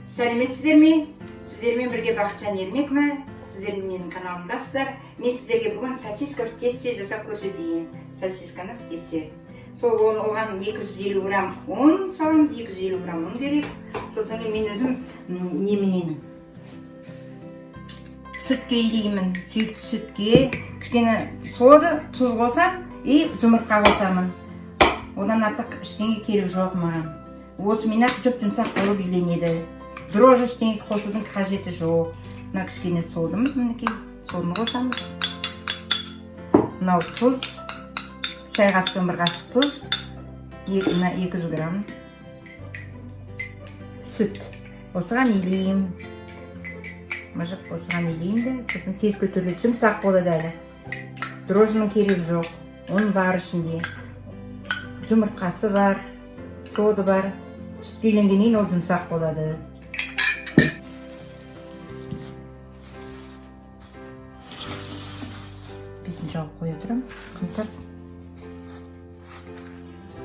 Сәлеметсіздер ме? Сіздермен бірге Бақытжан Ермекова. Сіздер менің каналымдасыздар. Мен сіздерге бүгін сосиска в тесте жасап көрсетейін. Сосисканы в тесте. Сол оған 250 грамм ұн саламыз, 250 грамм ұн керек. Сосын кейін мен өзім неменен сүтке илеймін. Сүтке кішкене сода, тұз қосам и жұмыртқа қосамын. Одан артық ештеңе керек жоқ маған. Осымен ақ жұп-жұмсақ болып иленеді. Дрожжи ештеңе қосудың қажеті жоқ. Мына кішкене содымыз, мінекей, соданы қосамыз. Мынау тұз, шай қасықпен бір қасық тұз, мына 200 грамм сүт. Осыған илеймін. Мыжып осыған илеймін де, сосын тез көтеріледі, жұмсақ болады әлі. Дрожжының керегі жоқ, ұн бар ішінде. Жұмыртқасы бар, соды бар. Сүтке иленгеннен кейін ол жұмсақ болады. Бетін жауып қоя тұрамын, қымтап.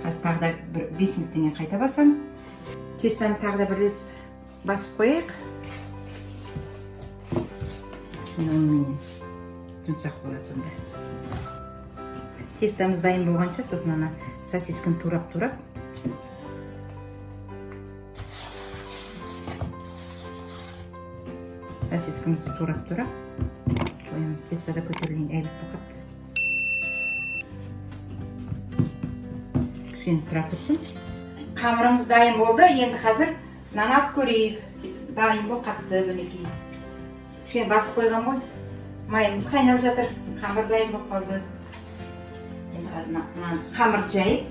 Қазір тағы да бір 5 минуттан кейін қайта басамын. Тестаны тағы да бір рет басып қояйық. Кішкене ұнменен жұмсақ болады сонда. Тестамыз дайын болғанша сосын ана сосисканы турап-турап сосискамызды турап-турап қоямыз. Тесто да көтерілген әйбат болып қалыпты. Кішкене тұра тұрсын. Қамырымыз дайын болды. Енді қазір мынаны алып көрейік. Дайын болып қалыпты, мінекей. Кішкене басып қойған ғой. Майымыз қайнап жатыр. Қамыр дайын болып қалды. Енді қазір мынаны қамырды жайып,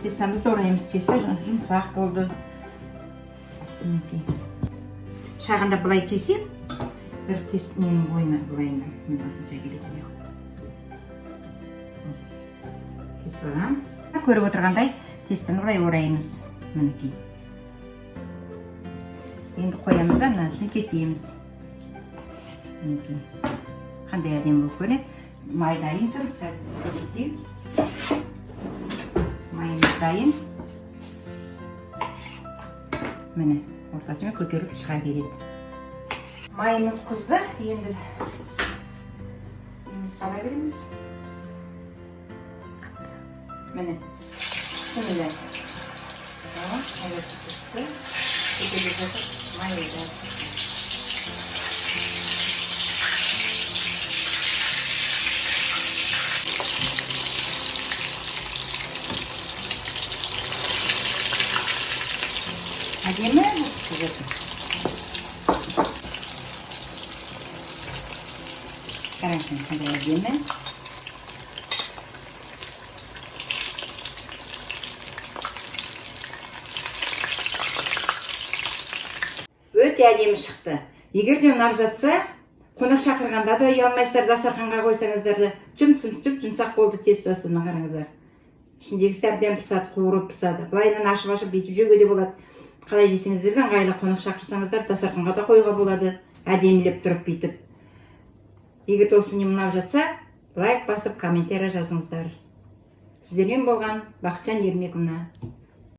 тестамызды ораймыз. Тесто жұмсақ болды. Мінекей. Шағында былай кесем, бір тест ненің бойына былайынан міне осынша келеді. Кесіп аламын. Көріп отырғандай тестаны былай ораймыз. Мінекей. Енді қоямыз да мынаның үстіне кесеміз. Мінекей. Қандай әдемі болып көрінеді. Май дайын тұр. Қазір көрсетейін. Майымыз дайын. Міне, ортасымен көтеріліп шыға береді. Майымыз қызды. Енді сала береміз. Міне. Міне. Түсті. Көтеріліп жатыр. Май да. Әдемі болып түсіп жатыр. Қараңыз, қандай әдемі. Өте әдемі шықты. Егер де ұнап жатса, қонақ шақырғанда да ұялмайсыздар, дастарханға қойсаңыздар да жұп-жұмсақ болды тестосы, мына қараңыздар. Ішіндегісі әбден пысады, қуырылып пысады. Былайынан ашып-ашып бүйтіп жеуге де болады. Қалай жесеңіздер де ыңғайлы, қонақ шақырсаңыздар дастарханға да қоюға болады. Әдемілеп тұрып бүйтіп. Егер де осы не ұнап жатса, лайк басып, комментарий жазыңыздар. Сіздермен болған Бақытжан Ермековна.